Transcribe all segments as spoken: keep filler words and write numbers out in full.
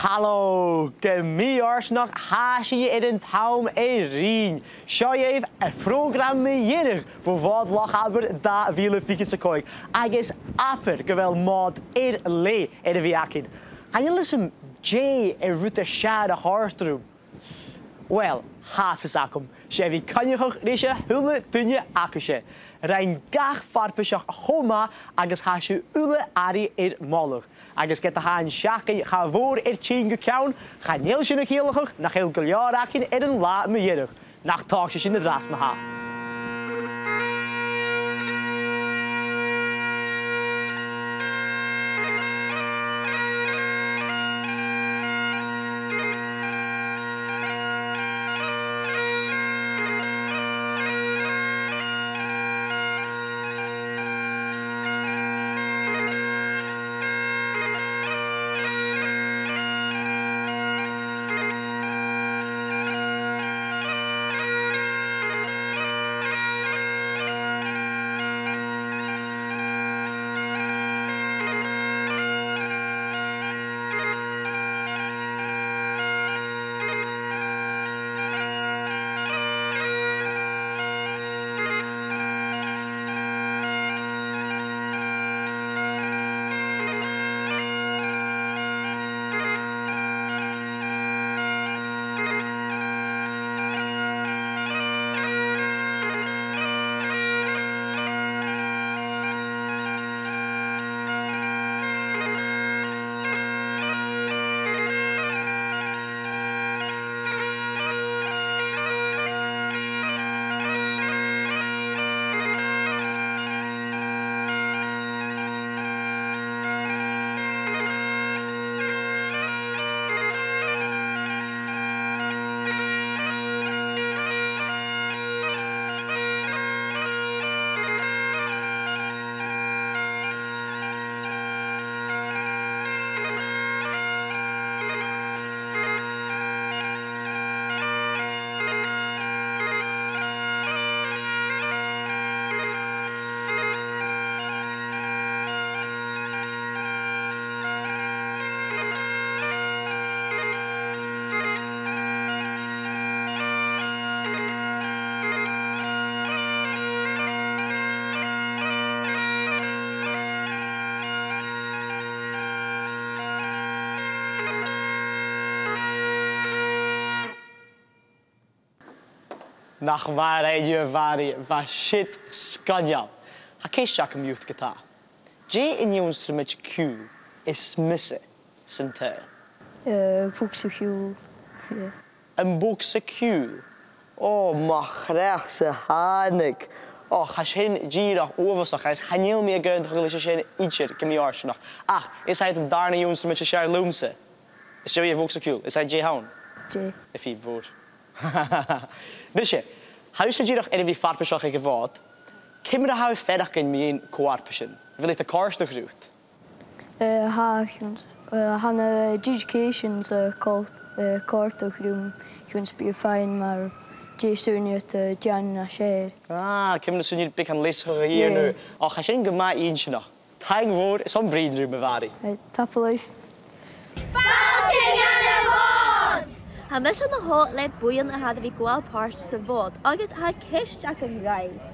Halò, gu mì-fhortanach, tha sinn air an t-àm a ruighinn. Seo dhuibh am prògram mu dheireadh bho Mhòd Loch Abar dà mhìle fichead 's a còig, agus abair gu bheil Mòd air leth air a bhith againn. Chan eil fhios agam dè an rud as fheàrr a chòrd rium. Uill, tha fios agam, 's e a bhith a' coinneachadh ris a h-uile duine agaibhse. Rinn gach farpaiseach cho math agus tha sibh uile airidh air moladh. Agus ged a tha an t-seachdain cha mhòr air tighinn gu ceann, chan eil sinn a' ciallachadh nach eil gu leòr againn air an latha mu dheireadh. Nach tòisich sinn an-dràsta ma-thà. Nach math a rinn thu, a Mhàiri, bha siud sgoinneil. Tha ceist agam dhut, ge-tà. Dè an ionnsramaid ciùil as miosa san t-saoghal? Eh, bogsa-ciùil. Yeah. Am bogsa-ciùil? Ò, mo chreach-sa thàinig. Ò, tha sin dìreach uabhasach, agus chan eil mi ag aontachadh leis a sin idir, gu mì-fhortanach. Ach, is e an dàrna ionnsramaid as fheàrr leamsa. Is dòcha, am bogsa-ciùil. Is e, dè th' ann? Dè? A' phìob mhòr. Nise, tha thusa dìreach air a bhith farpaiseach aig a' Mhòd. Ciamar a tha thu a' faireachdainn mu dheidhinn co-fharpaisean? A bheil iad a' còrdadh riut? Eh, tha, eh, tha na dedications, eh, còrd-, eh, còrdadh rium, chionn 's bidh mi a' faighinn mar dè 's urrainn dhut, eh, dèanamh nas fheàrr. Ah, ciamar as urrainn dhut beagan leasachadh a dhèanamh. Yeah. Ò, tha sin gu math inntinneach. Taing mhòr airson bruidhinn rium, a Mhàiri. Right, tapadh leibh. Fàilte dhan a' Mhòd! Tha mise an seo le buidheann a tha air a bhith a' gabhail pàirt sa Mhòd, agus tha ceist agam dhuibh.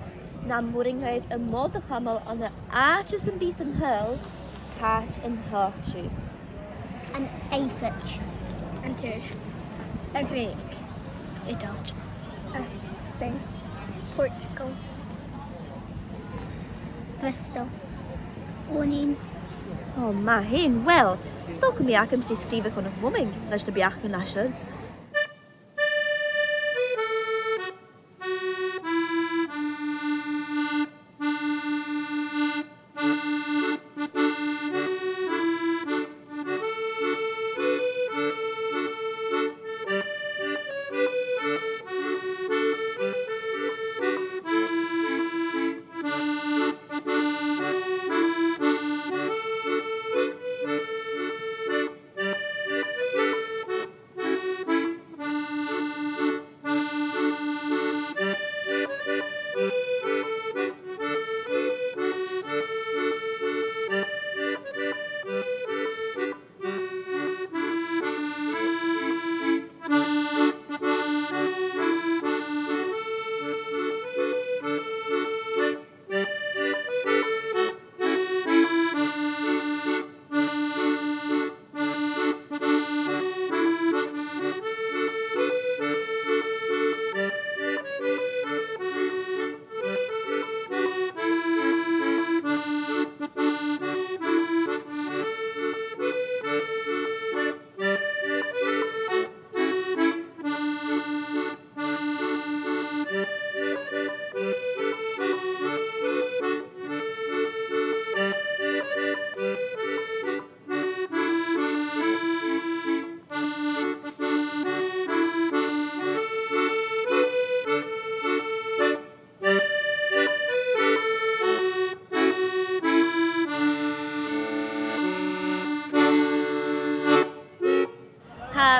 Nam b' urrainn dhuibh am Mòd a chumail ann an àite sam bith san t-saoghal, càit an tèid sibh? An Aifric. An Tuirc. A' Ghrèig. Italy. A' Spain. Portugal. Bristol. Ò, nì. Ò, math fhèin. Uill, 's dòcha gum bi agam-sa sgrìobhadh chun a' chomainn leis na beachdan a tha sin.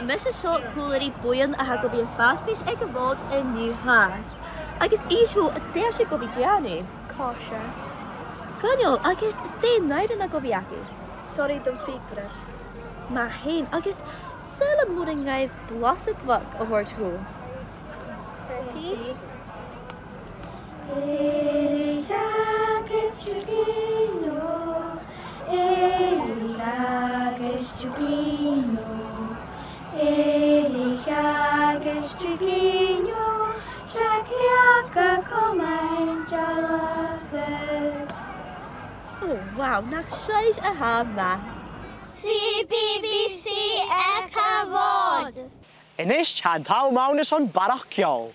Mise seo còmhla ri buidheann a tha gu bhith a' farpais aig a' Mhòd an-diugh fhathast. Agus innis dhomh, dè tha sibh gu bhith a' dèanamh? Còisir. Sgoinneil, agus dè an òran a tha gu bhith agaibh? Soraidh dom Phìobaire. Math fhèin, agus saoil am b' urrainn dhuibh blasad bheag a thoirt dhomh? Thank you. Èirich agus tiugainn leotha, èirich agus tiugainn leotha, èirich agus tiugainn leotha, 's e ceàrr a chumail an dealachadh. Oh, wow, nach sibhse a tha math. C B B C aig a' Mhòd. A-nis, tha an t-àm ann airson barrachd ceòl.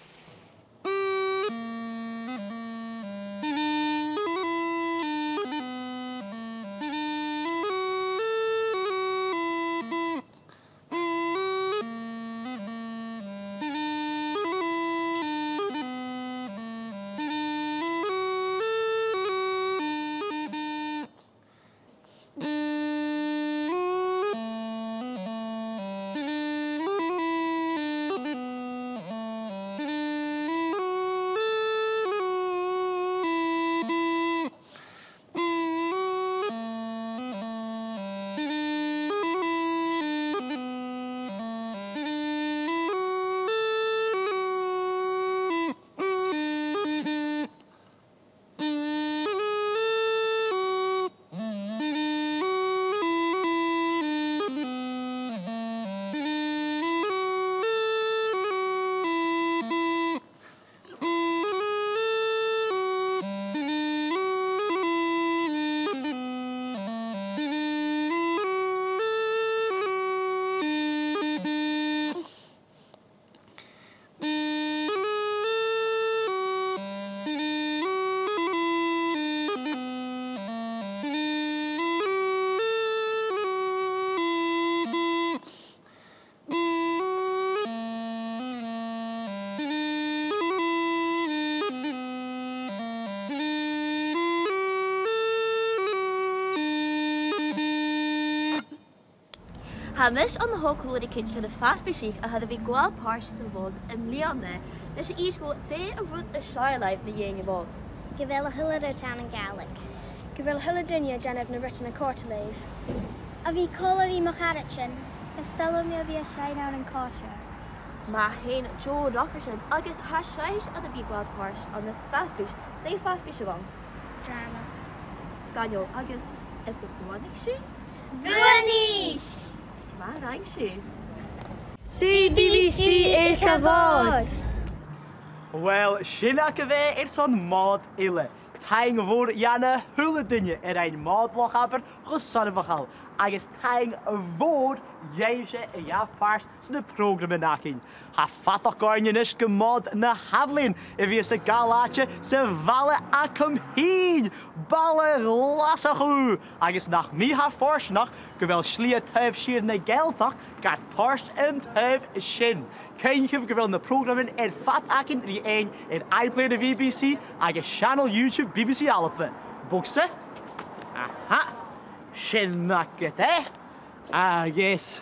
Tha mise an-seo còmhla ri cuid de na farpaisich a tha air a bhith a' gabhail pàirt sa Mhòd am-bliadhna. Nis, innis dhomh, dè an rud as fheàrr leibh mu dheidhinn a' Mhòd? Gu bheil a h-uile rud ann an Gàidhlig. Gu bheil a h-uile duine a' dèanamh na rudan a chòrdas leibh. A bhith còmhla ri mo charaidean. Is toil leam a bhith a' seinn ann an còisir. Math fhèin, deagh fhreagairtean, agus tha sibhse air a bhith a' gabhail pàirt ann am farpais. Dè am farpais a bh' ann? Dràma. Sgoinneil, agus am bu bhuannaich sibh? Bhuannaich! 'S math a rinn sibh. C B B C aig a' Mhòd. Uill, sin agaibh e airson Mòd eile. Taing mhòr dhan a h-uile duine a rinn Mòd Loch Abar cho soirbheachail, agus taing mhòr dhuibhse a ghabh pàirt sna prògraman againn. Tha fadachd oirnn a-nis gu Mòd na h-Aibhlinne a bhios a' gabhail àite sa bhaile agam fhìn, Baile Ghlaschu, agus nach mi tha fortanach gu bheil Slighe Taobh Siar na Gàidhealtachd gar toirt an taobh sin. Cuimhnichibh gu bheil na prògraman air fad againn ri fhaighinn air iPlayer na B B C agus seanail YouTube B B C Alba. Bogsa? Aha! Sin agad e. Agus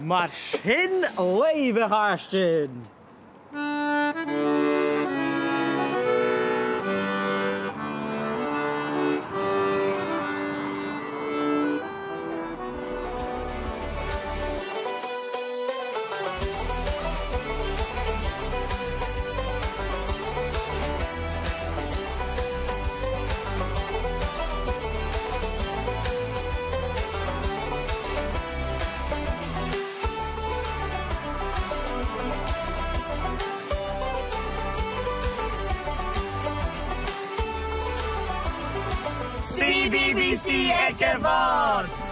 mar sin leibh, a chàirdean. C B B C aig a' Mhòd.